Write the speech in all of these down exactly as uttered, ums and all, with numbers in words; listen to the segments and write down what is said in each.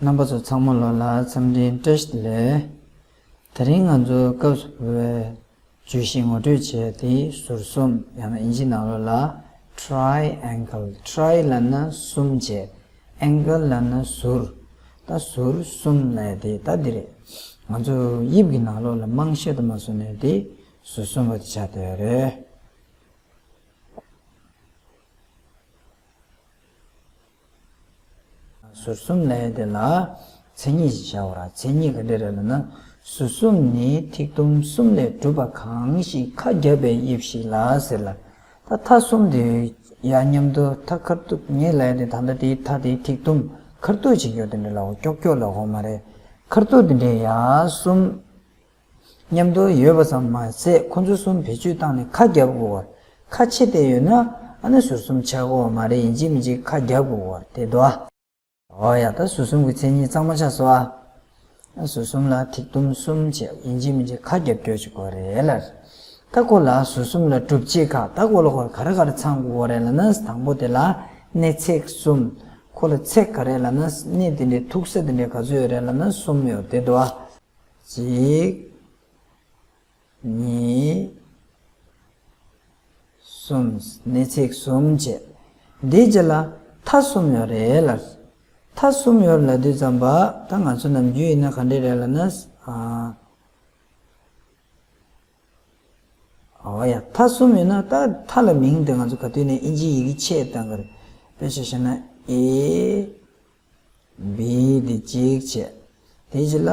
རྣམ་པ་ཚོ་ཚང་མ་ལོ་ལ་འཚམས་འདྲིའི་བཀྲ་ཤིས་བདེ་ལེགས། དེ་རིང་ང་ཚོ་སྐབས་སུ་བབས་པའི་བརྗོད་གཞི་ངོ་སྤྲོད་བྱས་ཏེ་ཟུར་གསུམ་ཡང་ན་ཨིན་ཇི་ནང་ལོགས་ལ་triangle། Tri ལབ་ན་གསུམ་བྱས། Angle ལབ་ན་ཟུར། ད་ཟུར་གསུམ་ལབ་ཡ་དེ་ད་འདི་རེད། ང་ཚོ་དབྱིབས་ཀྱི་ནང་ལོགས་ལ་རྨང་གཞི་དུ་མ་བཟུང་ནས་དེ་ཟུར་གསུམ་པ་དེ་ཆགས་བསྡད་ཡོད་རེད། ཟུར་གསུམ་ལབ་ཡ་དེ་ལ་མཚན་ཉིད་ཅིག་བཞག་པ་ར། མཚན་ཉིད་ག་འདྲ་རེད་ལབ་ན། ཟུར་གསུམ་ནི་ཐིག་དུམ་གསུམ་ལས་གྲུབ་པ་གང་ཞིག་ཁ་བརྒྱབ་པའི་དབྱིབས་ཤིག་ལ་ཟེར་ལ། ད་མཐའ་གསུམ་དེ་ཡ་མཉམ་དུ་མཐའ་ཁ་ཐུག་ངས་ལབ་ཡ་དེ་ད་ལྟ་དེའི་མཐའ་དེའི་ཐིག་དུམ་ཁ་ཐུག་ཅིག་ཡོད་དེ་འདྲ་ལ་འོ་ཀྱོག་ཀྱོག་ལ་འོ་མ་རེད། ཁ་ཐུག་དེ་འདྲའི་ཡ་གསུམ། མཉམ་དུ་ཡོད་པ་ཙམ་མ་ཟད་ཁོ་ཚོ་གསུམ་བེད་སྤྱོད་བཏང་ནས་ཁ་བརྒྱབ་དགོས་པར། ཁ་ཕྱེ་བསྡད་ཡོད་ན་ཨ་ནི་ཟུར་གསུམ་ཆགས་དགོས་པ་མ་རེད། ཡིན་གཅིག་མིན་གཅིག་ཁ་བརྒྱབ་དགོས་པར་དེ་འདུག་ཨ། འོ་ཡ། ད་ཟུར་གསུམ་གྱི་མཚན་ཉིད་གཙང་མ་ཆགས་སོང་ཨ། ཟུར་གསུམ་ལ་ཐིག་དུམ་གསུམ་བྱས་ཡིན་གཅིག་མིན་གཅིག་ཁ་བརྒྱབ་སྐྱོར་བྱེད་དགོས་རེད་ལ། ད་ཁོ་ལ་ཟུར་གསུམ་ལ་སྒྲུབ་བྱེད་ཁག་ད་ཁོ་ལ་ཁོ་ག་རེ་ག་རེ་ཚང་དགོས་རེད་ལབ་ན། དང་པོ་དེ་ལ་གནས་ཚད་གསུམ། ཁོ་ལ་ཚད་ག་རེ་ལབ་ན། གནས་དེ་འདྲའི་ཐུག་ས་དེ་འདྲའི་ག་ཚོད་ཡོད་རེད་ལབ་ན་གསུམ་ཡོད་དེ་འདུག་ཨ། གཅིག་གཉིས། གསུམ། གནས་ཚད་གསུམ་བྱས། འདིའི་རྗེས་ལ་མཐའ་གསུམ་ཡོད་རེད་ལ། མཐའ་གསུམ་ཡོད་ལབ་དུས་ཙམ་པ་ད་ང་ཚོ་ནམ་རྒྱུན་ཡིན་ན་ག་འདྲས་རེད་ལབ་ན། ཨ། འོ་ཡ། མཐའ་གསུམ་ཡོད་ན་ད་མཐའ་ལ་མིང་དེ་ང་ཚོ་ག་དུས་ནས་ཨིན་ཇིའི་ཡི་གེ་ཆེ་བཏང་གི་རེད། དཔེ་ཆ་བཞག་ན་ཨེ། བི་འདི་གཅིག་བྱས། དེ་རྗེས་ལ་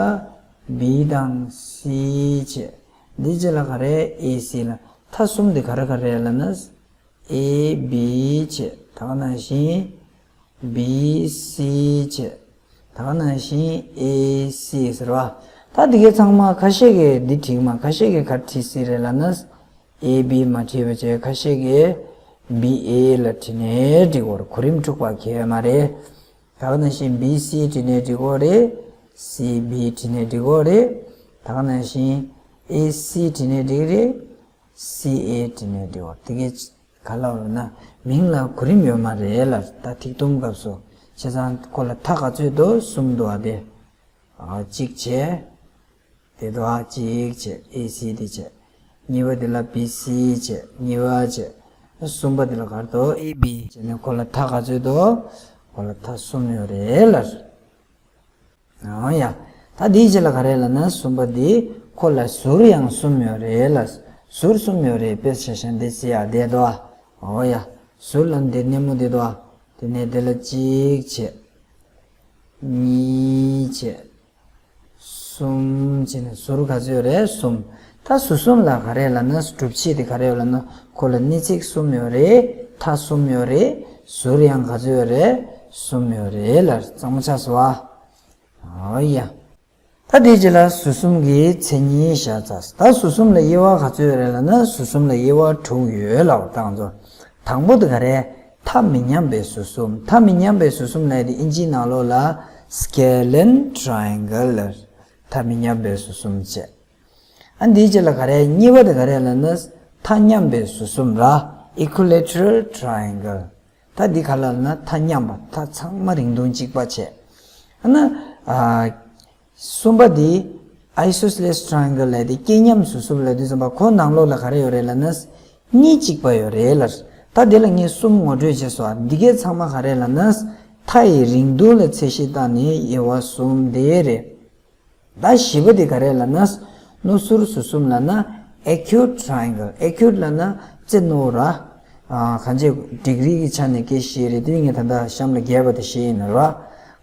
བི་དང་སི་བྱས། འདི་རྗེས་ལ་ག་རེ། ཨེ་སི་ལ། མཐའ་གསུམ་འདི་ག་རེ་ག་རེ་ལབ་ན། ཨེ་བི་བྱས། ད་ག་ནང་བཞིན་བི་སི་བྱས། ད་ག་ནང་བཞིན་ཨེ་སི་ཟེར་བ། ད་འདི་གའི་ཚང་མ་ཁ་ཤས་ཀྱིས་འདི་བྲིས་མ། ཁ་ཤས་ཀྱིས་ག་རེ་བྲིས་སྲིད་རེད་ལབ་ན། ཨེ་བི་མ་བྲིས་པ་བྱས། ཁ་ཤས་ཀྱིས་བི་ཨེ་ལ་བྲིས་ནས་འབྲི་དགོས་རེད། གོ་རིམ་འཁྲུག་པ་གལ་མ་རེད། ད་ག་ནང་བཞིན་བི་སི་བྲིས་ནས་འབྲི་དགོས་རེད། སི་བི་བྲིས་ནས་འབྲི་དགོས་རེད། ད་ག་ནང་བཞིན་ཨེ་སི་བྲིས་ནས་འབྲི་གི་རེད། སི་ཨེ་བྲིས་ནས་འབྲི་དགོས་རེད། དེ་གས་ག་ལ་བར་ན་མིང་ལ་གོ་རིམ་ཡོད་མ་རེད་ལ། ད་ཐིག་དུམ་སྐབས་སུ་བྱས་ཙང་ཁོ་ལ་མཐའ་ག་ཚོད་འདུག་གསུམ་འདུག་ཨ། དེ་ཨ་གཅིག་བྱས། དེ་དུ་ཨ་གཅིག་བྱས། ཨེ་སི་དེ་བྱས། གཉིས་པ་དེ་ལ་བི་སི་བྱས། གཉིས་པ་བྱས། གསུམ་པ་དེ་ལ་ག་རེ་འདུག་ཨེ་བི་བྱས་ནས་ཁོ་ལ་མཐའ་ག་ཚོད་འདུག་ཁོ་ལ་མཐའ་གསུམ་ཡོད་རེད་ལ། ཨང་ཡ། ད་དེའི་རྗེས་ལ་ག་རེ་ལབ་ན། གསུམ་པ་དེ་ཁོ་ལ་ཟུར་ཡང་གསུམ་ཡོད་རེད་ལ། ཟུར་གསུམ་ཡོད་རེད། དཔེ་ཆ་བཞག་ན་འདི་སི་ཡ་དེ་འདུག་ཨ། འོ་ཡ། ཟུར་ལབ་ན་འདི་སྣེ་མོ་དེ་འདུག་ཨ། དེ་ནས་དེ་ལ་གཅིག་བྱས། གཉིས་བྱས། གསུམ་བྱས་ནས་ཟུར་ག་ཚོད་ཡོད་རེད། གསུམ། ད་ཟུར་གསུམ་ལ་ག་རེ་ལབ་ན། སྒྲུབ་བྱེད་དེ་ག་རེ་ཡོད་ལབ་ན། ཁོ་ལ་གནས་ཚད་གསུམ་ཡོད་རེད། མཐའ་གསུམ་ཡོད་རེད། ཟུར་ཡང་ག་ཚོད་ཡོད་རེད། གསུམ་ཡོད་རེད་ལ། གཙང་མ་ཆགས་སོང་ཨ། འོ་ཡ། ད་དེའི་རྗེས་ལ་ཟུར་གསུམ་གྱི་མཚན་ཉིད་བཞག་ཚར། ད་ཟུར་གསུམ་ལ་དབྱེ་བ་ག་ཚོད་ཡོད་རེད་ལབ་ན། ཟུར་གསུམ་ལ་དབྱེ་བ་དྲུག་ཡོད་ལབ། ད་ང་ཚོ་དང་པོ་དེ་ག་རེ། མཐའ་མི་མཉམ་པའི་ཟུར་གསུམ། མཐའ་མི་མཉམ་པའི་ཟུར་གསུམ་ལབ་ཡ་དེ་ཨིན་ཇིའི་ནང་ལོགས་ལ་Scalene triangle ལབ། མཐའ་མི་མཉམ་པའི་ཟུར་གསུམ་བྱས། ཨ་འདིའི་རྗེས་ལ་ག་རེ། གཉིས་པ་དེ་ག་རེ་ལབ་ན། མཐའ་མཉམ་པའི་ཟུར་གསུམ་ར། Equilateral triangle། ད་འདི་ག་ལ་ལབ་ན། མཐའ་མཉམ་པ། མཐའ་ཚང་མ་རིང་ཐུང་གཅིག་པ་བྱས། ཨ་ན། ཨ། གསུམ་པ་འདི་Isosceles triangle ལབ་དེ། སྐྱེས་མཉམ་ཟུར་གསུམ་ལབ་དུས་ཙམ་པ་ཁོ་ནང་ལོགས་ལ་ག་རེ་ཡོད་རེད་ལབ་ན། གཉིས་གཅིག་པ་ཡོད་རེད་ལ། ད་དེ་ལ་ངས་གསུམ་ངོ་སྤྲོད་བྱས་སོང་། འདི་གའི་ཚང་མ་ག་རེ་ལབ་ན། མཐའ་ཡི་རིང་ཐུང་ལ་ཚད་གཞི་བཏང་ནས་དབྱེ་བ་གསུམ་དེ་རེད། ད་བཞི་པ་དེ་ག་རེ་ལབ་ན། རྣོ་ཟུར་ཟུར་གསུམ་ལབ་ན། Acute triangle། Acute ལབ་ན་རྩེ་རྣོ་ར། ཨ། གང་ཅི་ཌིག་རི་གི་ཆ་ནས་སྐད་བཤད་རེད། དེ་ངས་ད་ལྟ་གཤམ་ལ་རྒྱས་པ་དེ་བཤད་ཡིན་ན་ར།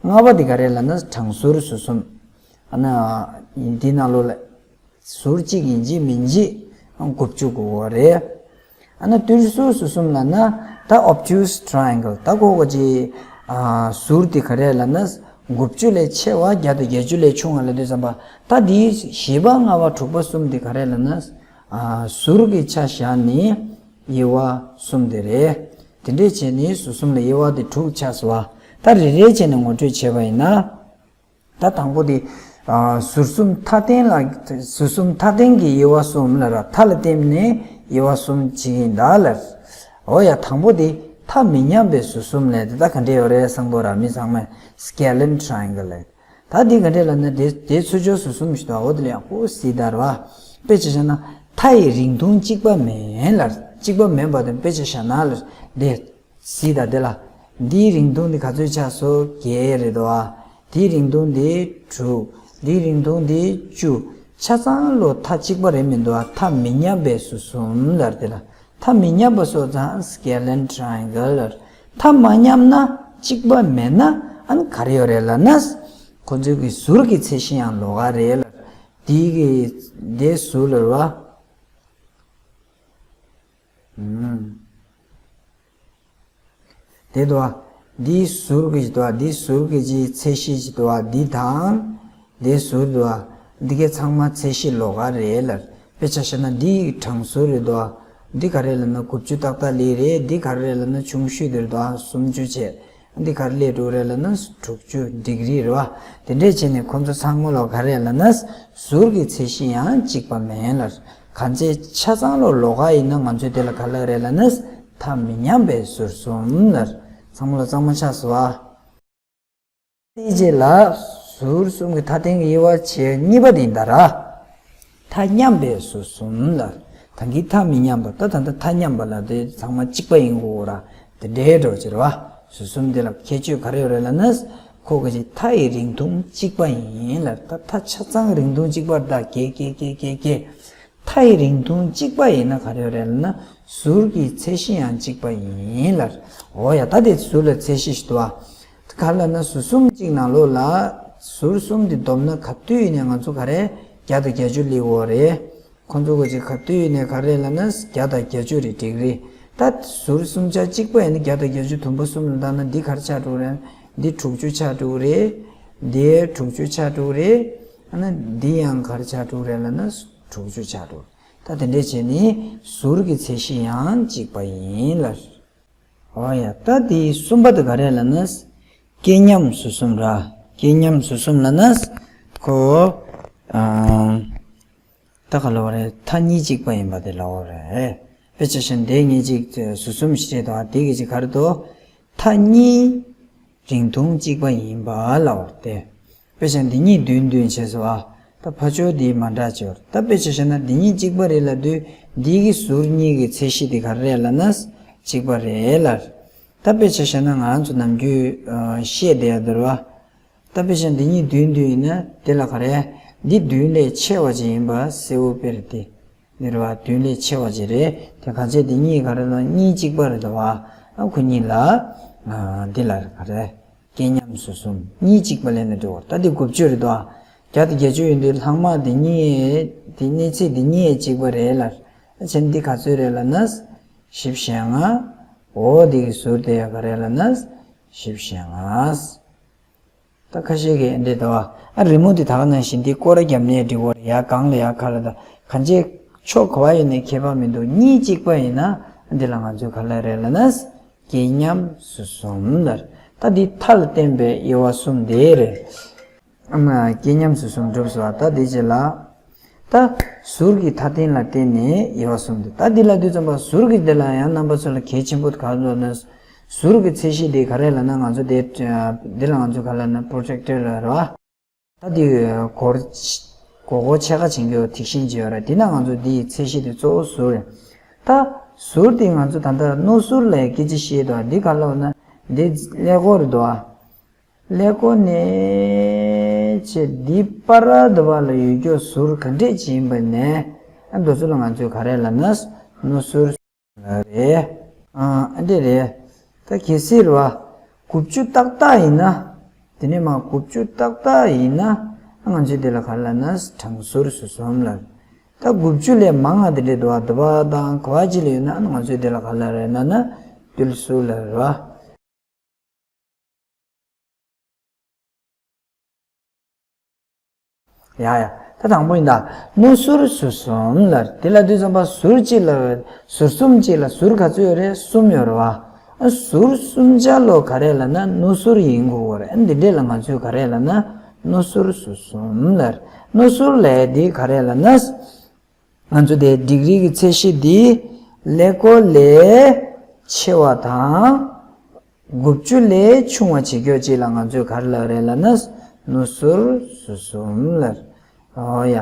ལྔ་པ་དེ་ག་རེ་ལབ་ན། གྲང་ཟུར་ཟུར་གསུམ། ཨ་ན། འདི་ནང་ལོགས་ལ་ཟུར་གཅིག་ཡིན་གཅིག་མིན་གཅིག་དགུ་བཅུ་དགོས་པ་རེད། ཨ་ན་བསྟུད་ཟུར་ཟུར་གསུམ་ལབ་ན། ད་obtuse triangle། ད་ཁོ་གོ་ཅི། ཨ། ཟུར་དེ་ག་རེ་ལབ་ན། དགུ་བཅུ་ལས་ཆེ་བ། བརྒྱ་དང་བརྒྱད་ཅུ་ལས་ཆུང་བ་ལབ་དུས་ཙམ་པ། ད་འདི་བཞི་པ་ལྔ་པ་དྲུག་པ་གསུམ་དེ་ག་རེ་ལབ་ན། ཨ། ཟུར་གྱི་ཆ་བཞག་ནས་དབྱེ་བ་གསུམ་དེ་རེད། དེ་འདྲས་བྱས་ནས་ཟུར་གསུམ་ལ་དབྱེ་བ་དེ་དྲུག་ཆགས་སོང་བ། ད་རེ་རེ་བྱས་ནས་ངོ་སྤྲོད་བྱས་པ་ཡིན་ན། ད་དང་པོ་དེ། ཨ། ཟུར་གསུམ་མཐའ་བརྟེན་ལ། ཟུར་གསུམ་མཐའ་བརྟེན་གྱི་དབྱེ་བ་གསུམ་ལབ་ར། མཐའ་ལ་བརྟེན་ནས་དབྱེ་བ་གསུམ་བྱེད་ཀྱི་ཡིན་ད་ལབ། འོ་ཡ། དང་པོ་དེ་མཐའ་མི་མཉམ་པའི་ཟུར་གསུམ་ལབ་དེ་ད་ག་འདྲས་ཡོད་རེད། བཟང་པོ་ར་མི་ཚང་མས། Scalene triangle ལབ། ད་འདི་ག་འདྲས་ལབ་ན་དེ་དེ་ཚུར་ཕྱོགས་ཟུར་གསུམ་ཞིག་འདུག་འོ་དེ་ལ་ཡང་ཀོ་སི་ད་ར་བ། དཔེ་ཆ་བཞག་ན་མཐའ་ཡི་རིང་ཐུང་གཅིག་པ་མེད་ལ། གཅིག་པ་མེད་པ་དང་དཔེ་ཆ་བཞག་ན་ལ་དེ། སི་ད་དེ་ལ། འདིའི་རིང་ཐུང་འདི་ག་ཚོད་ཆགས་སོ་བརྒྱད་རེད་དོ། དེའི་རིང་ཐུང་འདི་དྲུག་འདིའི་རིང་ཐུང་འདི་བཅུ། ཆ་ཚང་ལོ་མཐའ་གཅིག་པ་རེད་མི་འདུག་མཐའ་མི་མཉམ་པའི་ཟུར་གསུམ་ལ་དེ་ལ། མཐའ་མི་མཉམ་པ་སོགས་ཙང་Scalene Triangle ལ། མཐའ་མ་མཉམ་ན་གཅིག་པ་མེད་ན་ཨ་ནི་ག་རེ་ཡོད་རེད་ལབ་ན། ཁོ་ཚོའི་གི་ཟུར་གྱི་ཚད་གཞི་ཡང་ལོགས་ཀ་རེད་ལ། དེའི་གི་དེ་ཟུར་ལ་རེད་བ། དེ་དུ་བ། འདིའི་ཟུར་གྱི་དུ་བ་འདིའི་ཟུར་གྱི་ཅིའི་ཚད་གཞི་ཅིག་དུ་བ་འདི་དང་། འདིའི་ཟུར་དུ་བ། འདི་གའི་ཚང་མ་ཚད་གཞི་ལོགས་ཀ་རེད་ལ། དཔེ་ཆ་བཤད་ན་འདིའི་གྲངས་ཟུར་རེད་དུ་བ། འདི་ག་རེ་ལབ་ན་དགུ་བཅུ་ཏག་ཏག་ལི་རེད། འདི་ག་རེ་ལབ་ན་ཆུང་ཤོས་དེ་རེད་དུ་བ་སུམ་ཅུ་བྱས། འདི་ག་རེ་ལས་འགྲོ་རེད་ལབ་ན་དྲུག་ཅུ་ཌིག་རི་རེད་བ། དེ་འདྲས་བྱས་ནས་ཁོ་ཚོ་ཚང་མ་ལོགས་ཀ་རེད་ལབ་ན། ཟུར་གྱི་ཚད་གཞི་ཡང་གཅིག་པ་མེད་ལ། གང་ཚེ་ཆ་ཚང་ལོ་ལོགས་ཀ་ཡིན་ན་ང་ཚོས་དེ་ལ་ག་ལབ་རེད་ལབ་ན། མཐའ་མི་མཉམ་པའི་ཟུར་གསུམ་ལ། ཚང་མ་ལ་གཙང་མ་ཆགས་སོ་ཨ། དེའི་རྗེས་ལ་ཟུར་གསུམ་གྱི་མཐའ་རྟེན་གྱི་དབྱེ་བ་བྱེད་གཉིས་པ་དེ་ཡིན་ད་ར། མཐའ་མཉམ་པའི་ཟུར་གསུམ་ལ། ད་གིན་མཐའ་མི་མཉམ་པ་ད་ད་ལྟ་མཐའ་མཉམ་པ་ལ་དེ་ཚང་མ་གཅིག་པ་ཡིན་དགོས་ར། དེ་འདྲའི་འགྲོ་ཕྱིར་བ། ཟུར་གསུམ་དེ་ལ་ཁྱད་ཆོས་ག་རེ་ཡོད་རེད་ལབ་ན། ཁོ་གི་ཅིག་མཐའ་ཡི་རིང་ཐུང་གཅིག་པ་ཡིན་ལ། ད་མཐའ་ཆ་ཚང་རིང་ཐུང་གཅིག་པར་ད་གེ་གེ་གེ་གེ་གེ། མཐའ་ཡི་རིང་ཐུང་གཅིག་པ་ཡིན་ན་ག་རེ་ཡོད་རེད་ལབ་ན། ཟུར་གྱི་ཚད་གཞི་ཡང་གཅིག་པ་ཡིན་ལ། འོ་ཡ་ད་དེ་ཟུར་ལ་ཚད་གཞི་ཞིག་འདུག་ཨ། ག་ལབ་ན་ཟུར་གསུམ་གཅིག་ནང་ལོགས་ལ། ཟུར་གསུམ་དེ་བསྡོམས་ན་ག་དུས་ཡིན་ནའི་ང་ཚོ་ག་རེ་བརྒྱ་དང་བརྒྱད་ཅུ་སླེབས་ཡོད་རེད། ཁོང་ཚོ་གི་ཅིག་ག་དུས་ཡིན་ནའི་ག་རེ་ལབ་ན་བརྒྱ་དང་བརྒྱད་ཅུ་རེ་འགྲིག་རེད། ད་ཟུར་གསུམ་ཆ་གཅིག་པ་ཡིན་ན་བརྒྱ་དང་བརྒྱད་ཅུ་དུམ་བུ་གསུམ་ལ་བཏང་ན་འདི་ག་རེ་ཆགས་འགྲོ་རེད། འདི་དྲུག་ཅུ་ཆགས་འགྲོ་རེད། འདི་དྲུག་ཅུ་ཆགས་འགྲོ་རེད། ཨ་ན་འདི་ཡང་ག་རེ་ཆགས་འགྲོ་རེད་ལབ་ན་དྲུག་ཅུ་ཆགས་འགྲོ། ད་དེ་འདྲས་བྱས་ནས་ཟུར་གྱི་ཚད་གཞི་ཡང་གཅིག་པ་ཡིན་ལ། འོ་ཡ་ད་དེ་གསུམ་པ་དེ་ག་རེ་ལབ་ན། སྐྱེས་མཉམ་ཟུར་གསུམ་ར། སྐྱེས་མཉམ་ཟུར་གསུམ་ལབ་ན། ཁོ། ཨང་། ད་ག་ལབ་རེད། མཐའ་གཉིས་གཅིག་པ་ཡིན་པ་དེ་ལབ་རེད། དཔེ་ཆ་བཞག་ན་དེ་གཉིས་གཅིག་ཟུར་གསུམ་ཞིག་རེད་དོ། དེ་གི་ཅིག་ག་རེ་འདུག་མཐའ་གཉིས་རིང་ཐུང་གཅིག་པ་ཡིན་པ་ལབ་རེད་དེ། དཔེ་ཆ་འདི་གཉིས་བདུན་བདུན་བྱས་སོ་ཨ། ད་ཕ་ཆོས་འདི་མ་འདྲ་བྱས་པར་ད་དཔེ་ཆ་བཞག་ན་འདི་གཉིས་གཅིག་པ་རེད་ལབ་དུས་འདི་གི་ཟུར་གཉིས་ཀྱི་ཚད་གཞི་འདི་ག་རེ་རེད་ལབ་ན་གཅིག་པ་རེད་ལ། ད་དཔེ་ཆ་བཞག་ན་ང་རང་ཚོ་ནམ་རྒྱུན་བཤད་བསྡད་ཡ་འདི་རེད་བ། ད་དཔེ་ཆ་འདི་གཉིས་བདུན་བདུན་ཡིན་ན་དེ་ལ་ག་རེ། འདི་བདུན་ལས་ཆེ་བ་ཅིག་ཡིན་པ་གསལ་བོ་དཔེ་རེད་དེ། འདི་རེད་བ་བདུན་ལས་ཆེ་བ་ཅིག་རེད་དེ། གང་བྱས་འདི་གཉིས་ག་རེ་ལ་གཉིས་གཅིག་པ་རེད་དོ་བ། ཨ་ཁོ་གཉིས་ལ། འདི་ལ་ག་རེ། སྐྱེས་མཉམ་ཟུར་གསུམ་གཉིས་གཅིག་པ་ལས་ནི་འགྲོ་བར་ད་འདི་དགུ་བཅུ་རེད་དོ། བརྒྱ་དང་བརྒྱད་ཅུ་ཡོད་འདི་ལྷག་མ་འདི་གཉིས། འདི་གནས་ཚད་འདི་གཉིས་གཅིག་པ་རེད་ལ། ཨ་ཆེན་འདི་ག་ཚོད་རེད་ལབ་ན། བཞི་བཅུ་ཞེ་ལྔ། འོ་འདི་གི་ཟུར་དེ་ག་རེད་ལབ་ན། བཞི་བཅུ་ཞེ་ལྔ། ད་ཁ་ཤས་ཀྱིས་འདི་ལྟ་བ། ཨ་རི་མོ་འདི་ད་ག་ནང་བཞིན་འདི་སྐོར་ར་བརྒྱབ་ནས་འབྲི་བར་ཡ་གང་ལ་ཡ་ག་ལ་ད་གང་ཅི་ཕྱོགས་ག་བ་ཡིན་ནའི་ཁྱད་པར་མི་འདུག་གཉིས་གཅིག་པ་ཡིན་ན་འདི་ལ་ང་ཚོས་ག་ལ་རེད་ལབ་ན། སྐྱེས་མཉམ་ཟུར་གསུམ་ལ། ད་འདི་མཐའ་ལ་བརྟེན་པའི་དབྱེ་བ་གསུམ་དེ་རེད། ཨ་མ་སྐྱེས་མཉམ་ཟུར་གསུམ་གྲུབ་སོང་བ། ད་འདི་རྗེས་ལ། ད་ཟུར་གྱི་མཐའ་རྟེན་ལ་བརྟེན་ནས་དབྱེ་བ་གསུམ་དེ། ད་འདི་ལ་དུས་ཙམ་པ་ཟུར་གྱི་འདི་ལ་ཡང་རྣམ་པ་ཚོ་ལ་གལ་ཆེན་པོ་ག་རེ་ལབ་ན། ཟུར་གྱི་ཚད་གཞི་དེ་ག་རེ་ལབ་ན་ང་ཚོ་དེ། འདི་ལ་ང་ཚོ་ག་ལབ་ན་པྲོ་ཇེག་ཊར་ལ་རེད་བ། ད་འདི་སྒོར་སྒོར་སྒོར་ཕྱེད་ཀ་བྱེད་མཁན་ཐིག་ཤིང་ཅིག་ཡོད་རེད། དེ་ན་ང་ཚོ་འདིའི་ཚད་གཞི་དེ་གཙོ་བོ་ཟུར་རེད། ད་ཟུར་དེ་ང་ཚོ་ད་ལྟ་རྣོ་ཟུར་ལ་སྐད་ཆ་བཤད་དོ། འདི་ག་ལབ་ན་འདི་ཀླད་ཀོར་རེད་དོ། ཀླད་ཀོར་ནས་བྱས་འདི་བར་དུ་བ་ལ་ཡོད་རྒྱུ་ཟུར་ག་འདྲས་ཅིག་ཡིན་པ་ནས། ཨ་འདི་ཚོ་ལ་ང་ཚོས་ག་རེ་ལབ་ན་རྣོ་ཟུར་རེད། ཨ་འདི་རེད། ད་གལ་སྲིད་རེད་བ། དགུ་བཅུ་ཏག་ཏག་ཡིན་ན། དེ་ནས་མ་དགུ་བཅུ་ཏག་ཏག་ཡིན་ན། ང་ཚོས་དེ་ལ་ག་རེ་ལབ་ན་གྲངས་ཟུར་ཟུར་གསུམ་ལབ། ད་དགུ་བཅུ་ལས་མང་ང་དེ་འདྲས་འདུག་བ། འདི་བ་དང་ག་བ་ཅིག་ལ་ཡོད་ན་ང་ཚོས་དེ་ལ་ག་རེ་ལབ་རེད་ལབ་ན་རྡུལ་ཟུར་ལབ་རེད་བ། ཡ་ཡ། ད་དང་པོ་ཡིན་ད། རྣོ་ཟུར་ཟུར་གསུམ་ལ། དེ་ལ་དུས་ཙམ་པ་ཟུར་གཅིག་ལ། ཟུར་གསུམ་གཅིག་ལ་ཟུར་ག་ཚོད་ཡོད་རེད། གསུམ་ཡོད་རེད་བ། ཟུར་གསུམ་ཆ་ལོ་ག་རེ་ལབ་ན་རྣོ་ཟུར་ཡིན་དགོས་པ་རེད། འདི་འདྲས་ལ་ང་ཚོས་ག་རེ་ལབ་ན་རྣོ་ཟུར་ཟུར་གསུམ་ལ། རྣོ་ཟུར་ལས་འདི་ག་རེ་ལབ་ན། ང་ཚོ་དེ་ཌིག་རི་གི་ཚད་གཞི་འདི་ཀླད་ཀོར་ལས་ཆེ་བ་དང་། དགུ་བཅུ་ལས་ཆུང་བ་བྱེད་རྒྱུ་ཅིག་ལ་ང་ཚོས་ག་རེ་ལབ་རེད་ལབ་ན། ནུ་ཟུར་ཟུར་གསུམ་ལ། ཨོ་ཡ།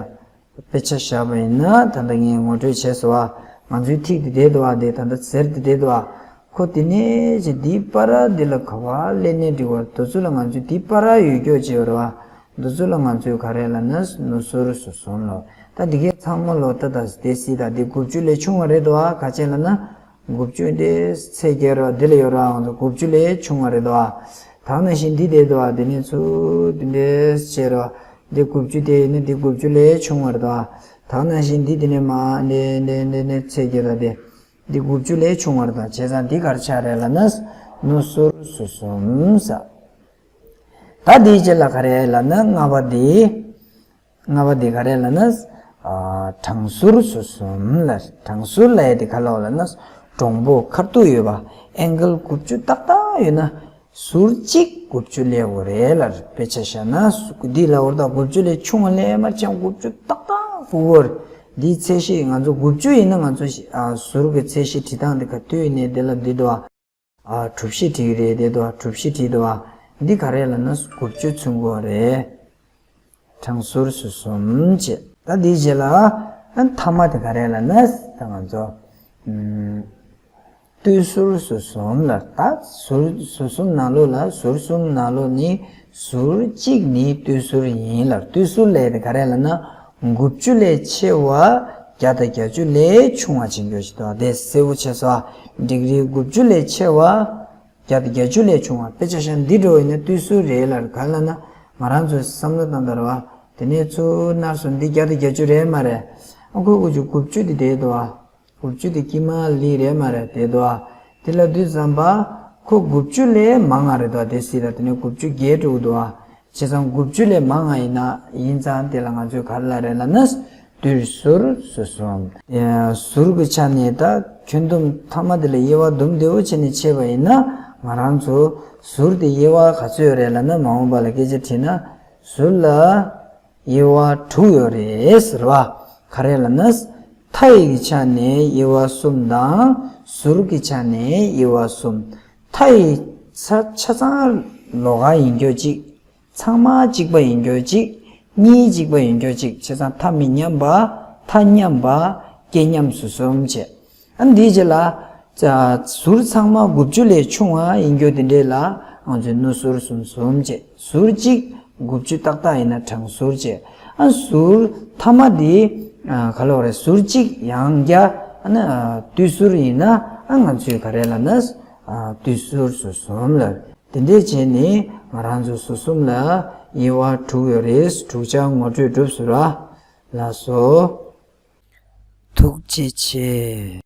དཔེ་ཆ་བཞག་པ་ཡིན་ན་ད་ལྟ་ངས་ངོ་སྤྲོད་བྱས་སོང་བ། ང་ཚོའི་ཐིག་དེ་བསྡད་འདུག་བ། དེ་ད་ལྟ་ཟེར་དེ་བསྡད་འདུག་བ། ཁོ་དེ་ནས་ཅི་འདིའི་བར་འདི་ལ་ག་བ་སླེབས་ནས་འགྲིག་བར་དུ་ཚུར་ལ་ང་ཚོའི་དེའི་བར་ཡོད་སྐྱོ་བྱེད་བར་བ། འདི་ཚོ་ལ་ང་ཚོས་ག་རེ་ལབ་ན་ནུ་ཟུར་ཟུར་གསུམ་ལོ། ད་འདི་གའི་ཚང་མ་ལོ་ད་ད་དེ་སྲིད་ད་འདི་དགུ་བཅུ་ལས་ཆུང་བ་རེད་དོ། ག་ཅན་ལབ་ན། དགུ་བཅུ་འདི་ཚེས་བརྒྱད་རོ་འདི་ལ་ཡོད་རོ། ང་ཚོ་དགུ་བཅུ་ལས་ཆུང་བ་རེད་དོ། ད་ནང་བཞིན་འདི་བསྡད་དོ། འདི་ནས་ཚུར་འདི་འདྲས་བྱས་རོ། འདི་དགུ་བཅུ་དེ་ཡིན་ན་འདི་དགུ་བཅུ་ལས་ཆུང་བ་རེད་དོ། ད་ནང་བཞིན་འདི་འདི་ནས་མ་འདི་འདི་འདི་ནས་ཚེས་བརྒྱད་རོ། འདི་འདི་དགུ་བཅུ་ལས་ཆུང་བ་རེད་དོ། བྱས་ཙང་འདི་ག་རེ་ཆགས་རེད་ལབ་ན་ནུ་ཟུར་ཟུར་གསུམ་ཟེར། ད་འདིའི་རྗེས་ལ་ག་རེ་ལབ་ན་ལྔ་པ་འདི། ལྔ་པ་འདི་ག་རེ་ལབ་ན། ཨ། གྲང་ཟུར་ཟུར་གསུམ་ལ། གྲང་ཟུར་ལབ་ཡ་དེ་ག་ལབ་ལབ་ན། གྲོང་པོ་ཁ་ཐུག་ཡོད་པ། ཨེང་གལ་དགུ་བཅུ་ཏག་ཏག་ཡོད་ན། ཟུར་གཅིག་དགུ་བཅུ་སླེབས་དགོས་རེད་ལ། དཔེ་ཆ་བཞག་ན་འདི་ལ་འོར་ད་དགུ་བཅུ་ལས་ཆུང་བ་ལས་མར་ཅང་དགུ་བཅུ་ཏག་ཏག་དགུ་བོར། འདིའི་ཚད་གཞི་ང་ཚོ་དགུ་བཅུ་ཡིན་ན་ང་ཚོ་ཨ། ཟུར་གྱི་ཚད་གཞི་བྲིས་སྟངས་འདི་ག་དུས་ཡིན་ནའི་འདི་ལ་འདི་འདུག་ཨ། ཨ། གྲུ་བཞི་བྲིས་རེད་དེ་དོ། གྲུ་བཞི་བྲིས་དོ། འདི་ག་རེ་ལབ་ན་དགུ་བཅུ་ཚུན་དགོས་རེད། གྲང་ཟུར་ཟུར་གསུམ་བྱས། ད་འདིའི་རྗེས་ལ་ཨ། མཐའ་མ་དེ་ག་རེ་ལབ་ན་ད་ང་ཚོ་ཨམ། སྟོད་ཟུར་ཟུར་གསུམ་ལ། ད་ཟུར་ཟུར་གསུམ་ནང་ལོགས་ལ་ཟུར་གསུམ་ནང་ལོགས་ནི་ཟུར་གཅིག་ནི་སྟོད་ཟུར་ཡིན་ལ། སྟོད་ཟུར་ལས་དེ་ག་རེ་ལབ་ན། དགུ་བཅུ་ལས་ཆེ་བ་བརྒྱ་དང་བརྒྱད་ཅུ་ལས་ཆུང་བ་ཆེན་པོ་ཞིག་དང་དེ་གསལ་པོ་ཆེ་སོ། ཌིག་རི་དགུ་བཅུ་ལས་ཆེ་བ་བརྒྱ་དང་བརྒྱད་ཅུ་ལས་ཆུང་བ། དཔེ་ཆ་བཞག་འདི་འགྲོ་བ་ཡིན་ན་སྟོད་ཟུར་རེད་ལ། ག་ལབ་ན་ང་རང་ཚོས་བསམ་བློ་བཏང་དར་བ་དེ་ནས་ཚུར་ནར་སོང་འདི་བརྒྱ་དང་བརྒྱད་ཅུ་རེད་མ་རེད། ཨ་ཁོ་དགུ་བཅུ་དགུ་བཅུ་དེ་དེ་དོ། དགུ་བཅུ་དེ་དཀྱིལ་མ་ལི་རེད་མ་རེད་དེ་དོ། དེ་ལ་དུས་ཙམ་པ་ཁོ་དགུ་བཅུ་ལས་མང་ང་རེད་དོ། དེ་སྲིད་ལ་དེ་ནས་དགུ་བཅུ་བརྒལ་འགྲོ་གི་འདུག་ཨ། བྱས་ཙང་དགུ་བཅུ་ལས་མང་ང་ཡིན་ན་ཡིན་ཙང་དེ་ལ་ང་ཚོས་ག་རེ་ལབ་རེད་ལབ་ན་སྟོད་ཟུར་ཟུར་གསུམ། ཟུར་གྱི་ཆ་ནས་ད་ཁྱོན་བསྡོམས་མཐའ་མ་དེ་ལ་དབྱེ་བ་བསྡོམས་བདེ་བོ་བྱས་ནས་ཕྱེ་བ་ཡིན་ན་ང་རང་ཚོ་ཟུར་དེ་དབྱེ་བ་ག་ཚོད་ཡོད་རེད་ལབ་ན་མ་འོངས་པ་ལ་སྐད་ཆ་དྲིས་ན་ཟུར་ལ་དབྱེ་བ་དྲུག་ཡོད་རེད་ཟེར་བ། ག་རེ་ལབ་ན། མཐའ་ཡི་ཆ་ནས་དབྱེ་བ་གསུམ་དང་ཟུར་གྱི་ཆ་ནས་དབྱེ་བ་གསུམ། མཐའ་ཡི་ཆ་ཆ་ཚང་ལོགས་ཀ་ཡིན་རྒྱུ་གཅིག་ཚང་མ་གཅིག་པ་ཡིན་རྒྱུ་གཅིག་གཉིས་གཅིག་པ་ཡིན་རྒྱུ་གཅིག་བྱས་ཙང་མཐའ་མི་མཉམ་པ། མཐའ་མཉམ་པ། སྐས་མཉམ་ཟུར་གསུམ་བྱས། ཨ་འདིའི་རྗེས་ལ། ཟུར་ཚང་མ་དགུ་བཅུ་ལས་ཆུང་བ་ཡིན་རྒྱུ་དེ་འདྲས་ལ་ང་ཚོས་ནུ་ཟུར་གསུམ་གསུམ་བྱས། ཟུར་གཅིག་དགུ་བཅུ་ཏག་ཏག་ཡིན་ན་གྲང་ཟུར་བྱས། ཨ་ཟུར་མཐའ་མ་དེ་ག་ལབ་རེད། ཟུར་གཅིག་ཡང་བརྒྱ་ཨ་ནི་སྟོད་ཟུར་ཡིན་ན་ཨ་ང་ཚོས་ག་རེ་ལབ་ན་སྟོད་ཟུར་ཟུར་གསུམ་ལབ། དེ་འདྲས་བྱས་ནས་ང་རང་ཚོ་ཟུར་གསུམ་ལ་དབྱེ་བ་དྲུག་ཡོད་རེད། དྲུག་ཆ་ངོ་སྤྲོད་གྲུབ་སོང་ར། ལགས་སོ། ཐུགས་རྗེ་ཆེ།